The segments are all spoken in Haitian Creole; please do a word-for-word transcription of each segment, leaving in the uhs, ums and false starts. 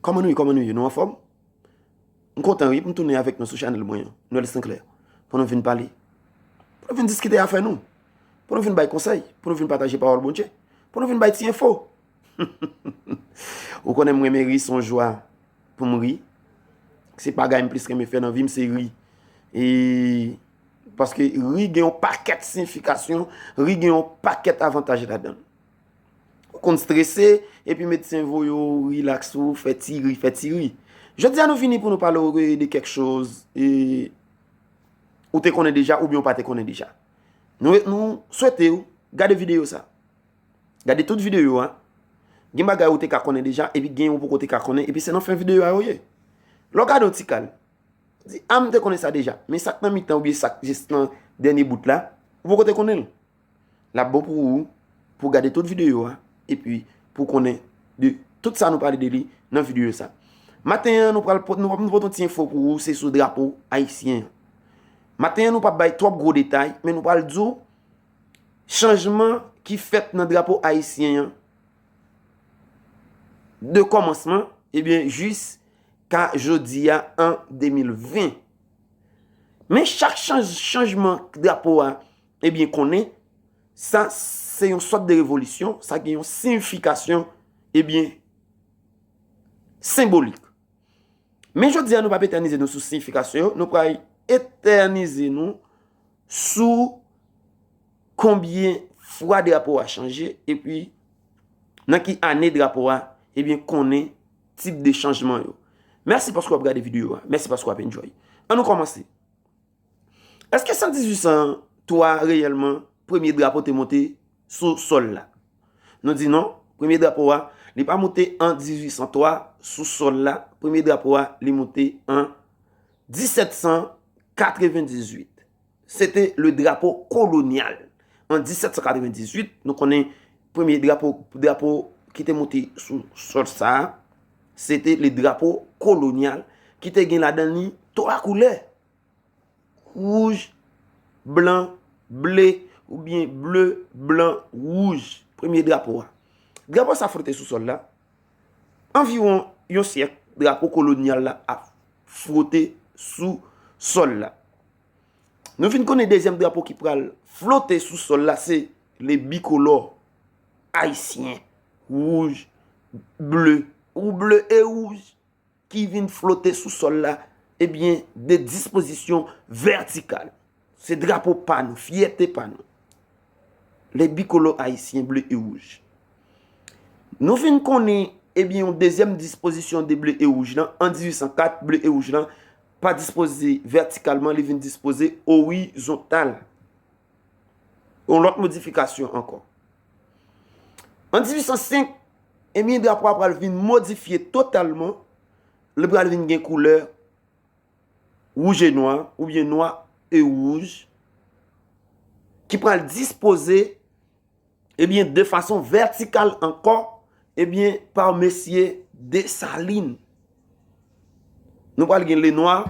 Kòman nou ye? Kòman nou ye? Nou anfòm? M kontan, wi, pou m tounen avèk nou sou chanèl mwen an, Noël Sinclair, pou nou vin pale, pou nou vin diskite afè nou, pou nou vin bay konsèy, pou nou vin pataje pawòl Bondye, pou nou vin bay ti enfo. Ou konnen m renmen ri, se yon jwa pou m ri. Se bagay m plis renmen fè nan vi m, se ri. E paske ri gen yon pakèt siyifikasyon, ri gen yon pakèt avantaj ladan l. Ou konn strese, epi medsen voye w rilaks ou, fè ti ri, fè ti ri. Jodi a nou vini pou nou pale w de kèk choz, e, ou te konnen deja oubyen ou pa te konnen deja. Nou, nou swete w gade videyo sa. Gade tout videyo a. Gen bagay ou te ka konnen deja, epi gen ou poko te ka konnen, epi se nan fen videyo a yo ye. Lè w gade yon ti kal, di, a, m te konnen sa deja. Men sa k nan mitan oubyen sa k jis nan dènye bout la, ou poko te konnen l. L ap bon pou ou, pou w gade tout videyo a, epi pou w konnen de tout sa nou pale de li nan videyo sa. Maten an, nou pral pot-, nou, nou pote yon ti enfo pou ou, se sou drapo ayisyen an. Maten an, nou p ap bay twòp gwo detay, men nou pral di w chanjman ki fèt nan drapo ayisyen an de kòmansman, ebyen, jiska jodi a an de mil ven. Men chak chanj-, chanjman drapo a, ebyen, konnen, sa se yon sòt de revolisyon, sa gen yon siyifikasyon, ebyen, senbolik. Men jodi a, nou p ap etènize nou sou siyifikasyon yo, nou pral etènize nou sou konbyen fwa drapo a chanje, epi nan ki ane drapo a, ebyen, konnen tip de chanjman yo. Mèsi paske w ap gade videyo a. Mèsi paske w ap enjoy. An nou kòmanse. Èske se an dizuit san twa reyèlman premye drapo te monte sou sòl la? Nou di non, premye drapo a, li pa monte an dizuit san twa sou sòl la. Premye drapo a, li monte an disèt san katrevendizuit. Se te le drapo kolonyal. An disèt san katrevendizuit, nou konnen premye drapo, drapo ki te monte sou sòl sa a, se te le drapo kolonyal ki te gen ladan li twa koulè. Wouj, blan, ble, oubyen ble, blan, wouj. Premye drapo a. Drapo sa flote sou sòl la. Anviwon yon syèk, drapo kolonyal la ap flote sou sòl la. Nou vin konnen dezyèm drapo ki pral flote sou sòl la, se le bikolò ayisyen, wouj, ble, ou ble e wouj, ki vin flote sou sòl la, ebyen, de dispozisyon vètikal. Se drapo pa nou, fyète pa nou. Le bikolò ayisyen ble e wouj. Nou vin konnen, ebyen, yon dezyèm dispozisyon de ble e wouj lan, an dizuit san kat, ble e wouj lan pa dispoze vètikalman, li vin dispoze orizontal. Yon lòt modifikasyon ankò. An dizuit san senk, ebyen, drapo a pral vin modifye totalman. Li pral vin gen koulè wouj e nwa, oubyen nwa e wouj, ki pral dispoze, ebyen, de fason vètikal ankò, ebyen, pa mesye Desalin. Nou pral gen Lenwa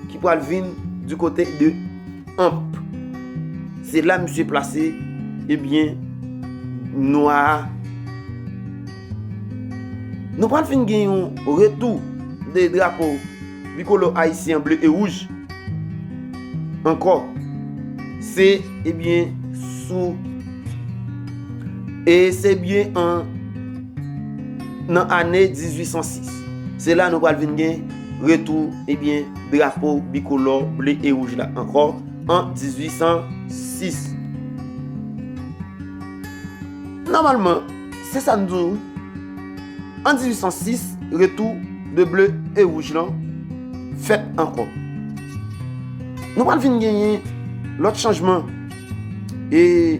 ki pral vin di kote de Anp. Se la misye plase, ebyen, nwa a. Nou pral fin gen yon retou de drapo bikolò ayisyen ble e wouj ankò. Se, ebyen, sou, e se byen an, nan ane dizuit san sis. Se la nou pral vin gen retou, ebyen, drapo bikolò ble e wouj la ankò an dizuit san sis. Nòmalman, se sa n di w, an dizuit san sis, retou de ble e wouj lan fèt ankò. Nou pral vin genyen lòt chanjman. E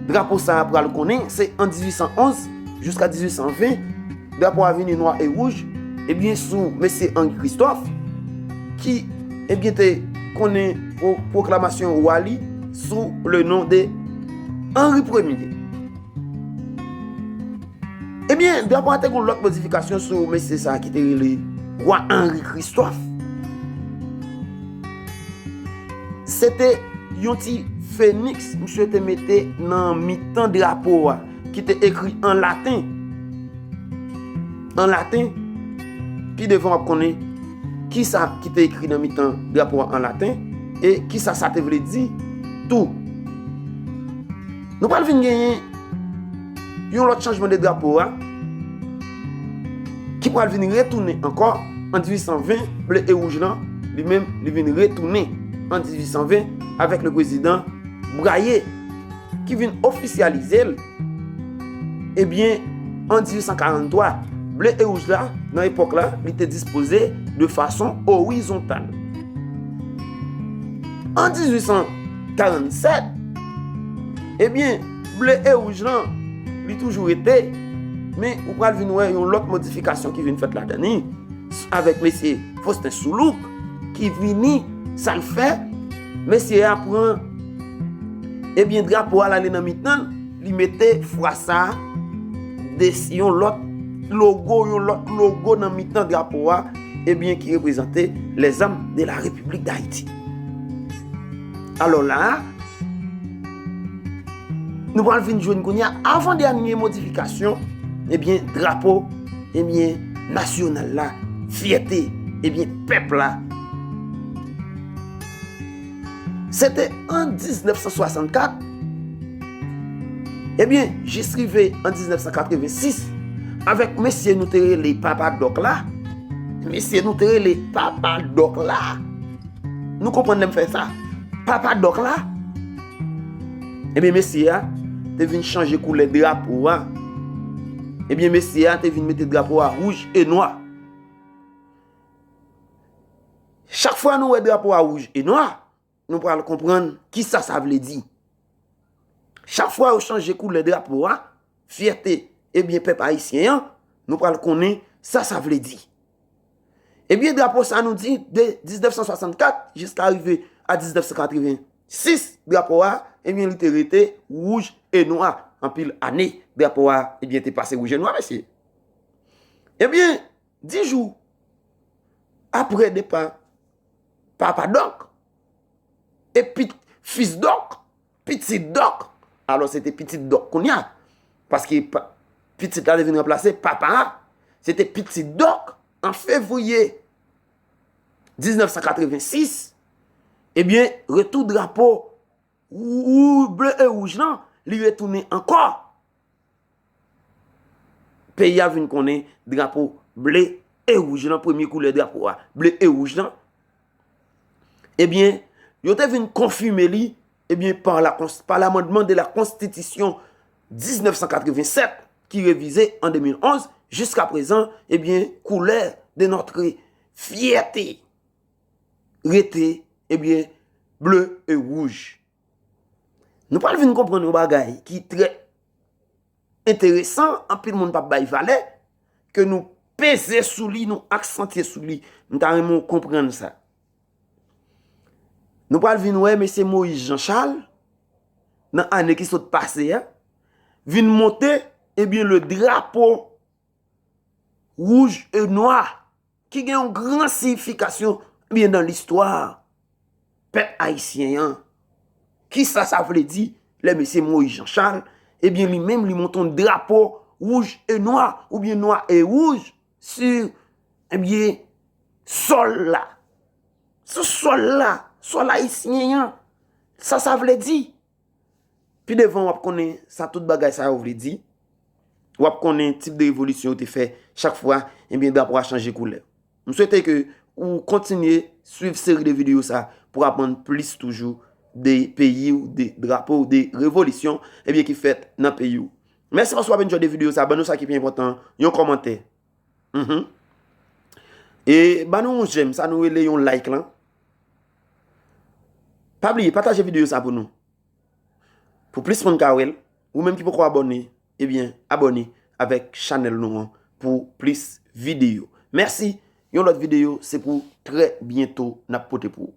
drapo sa a pral konnen, se an dizuit san onz jiska dizuit san ven, drapo a vini nwa e wouj, ebyen, sou mesye Henri Christophe, ki, ebyen, te konnen pwo-, pwoklamasyon wa li sou le non de Henri Premye. Ebyen, drapo a te gon lòt modifikasyon sou mesye sa a ki te rele wa Henri Christophe. Se te yon ti feniks misye te mete nan mitan drapo a, ki te ekri an laten. An laten, Pi devan w ap konnen kisa ki te ekri nan mitan drapo a an laten e kisa sa te vle di tou. Nou pral vin genyen yon lòt chanjman de drapo a ki pral vin retounen ankò an dizuit san ven, ble e wouj lan, li menm, li vin retounen an dizuit san ven avèk le prezidan Braillé ki vin ofisyalize l, ebyen, an dizuit san karanntwa, ble e wouj la, nan epòk la, li te dispoze de fason orizontal. An dizuit san karannsèt, ebyen, ble e wouj lan, li toujou rete, men ou pral vin wè yon lòt modifikasyon ki vin fèt ladan li, avèk mesye Faustin Soulouque, ki vini, sa l fè, mesye a pran, ebyen, drapo a l ale nan mitan l, li mete fwa sa a, de, yon lòt logo, yon lòt logo nan mitan drapo a, ebyen, ki reprezante les armes de la République d'Haïti. Alò la a, nou pral vin jwenn kounye a, avan dènye modifikasyon, ebyen, drapo, ebyen, nasyonal la, fyète, ebyen, pèp la. Se te an diznèf san swasannkat, ebyen, jis rive an diznèf san katrevensis, avèk mesye nou te rele Papa Dòk la, mesye nou te rele Papa Dòk la, nou konprann lè m fè sa, Papa Dòk la, ebyen, mesye a te vin chanje koulè drapo a, ebyen, mesye a te vin mete drapo a wouj e nwa. Chak fwa nou wè drapo a wouj e nwa, nou pral konprann kisa sa vle di. Chak fwa yo chanje koulè drapo a, fyète, ebyen, pèp ayisyen an, nou pral konnen sa sa vle di. Ebyen, drapo sa nou di de diznèf san swasannkat jiska rive a diznèf san katrevensis, drapo a, ebyen, li te rete wouj e nwa anpil ane. Drapo a, ebyen, te pase wouj e nwa, mesye. Ebyen, dis jou apre depa Papa Dòk, e pit, fis Dòk, pitit Dòk. Alò, se te pitit Dòk kounye a. Paske pa, pitit la te vin ranplase papa a. Se te pitit Dòk an fevriye diznèf san katrevensis. Ebyen, retou drapo wou-, ble e wouj lan, li retounen ankò. Peyi a vin konnen drapo ble e wouj lan, premye koulè drapo a, ble e wouj lan. Ebyen, yo te vin konfime li, ebyen, pa la kons-, pa lamandman de la konstitisyon diznèf san katrevensèt ki revize an de mil onz, jiska prezan, ebyen, koulè de notre fierté rete, ebyen, ble e wouj. Nou pral vin konprann yon bagay ki trè enteresan, anpil moun p ap bay valè, ke nou peze sou li, nou aksantye sou li. M ta renmen w konprann sa. Nou pral vin wè mesye Moïse Jean Charles, nan ane ki sot pase a, vin monte, ebyen, le drapo wouj e nwa, ki gen yon gran siyifikasyon, ebyen, nan listwa pèp ayisyen an. Kisa sa vle di lè mesye Moïse Jean Charles, ebyen, li menm, li monte yon drapo wouj e nwa, oubyen nwa e wouj, si, ebyen, sòl la. Sou sòl la, sòl ayisyen an. Sa sa vle di? Pi devan, w ap konnen sa tout bagay sa yo vle di. W ap konnen tip de revolisyon yo te fè chak fwa, ebyen, drapo a chanje koulè. M swete ke ou kontinye swiv seri de videyo sa pou aprann plis toujou de peyi w, de drapo w, de revolisyon, ebyen, ki fèt nan peyi w. Mèsi paske w ap enjoy de videyo sa. Ban nou sa ki pi enpòtan, yon kòmantè. Mhm. E ban nou yon jèm, sa nou rele yon like lan. Pa bliye, pataje videyo sa pou nou. Pou plis moun ka wè l, ou menm ki poko abòne, ebyen, abòne avèk chanèl nou an pou plis videyo. Mèsi, yon lòt videyo, se pou trè byento n ap pote pou ou.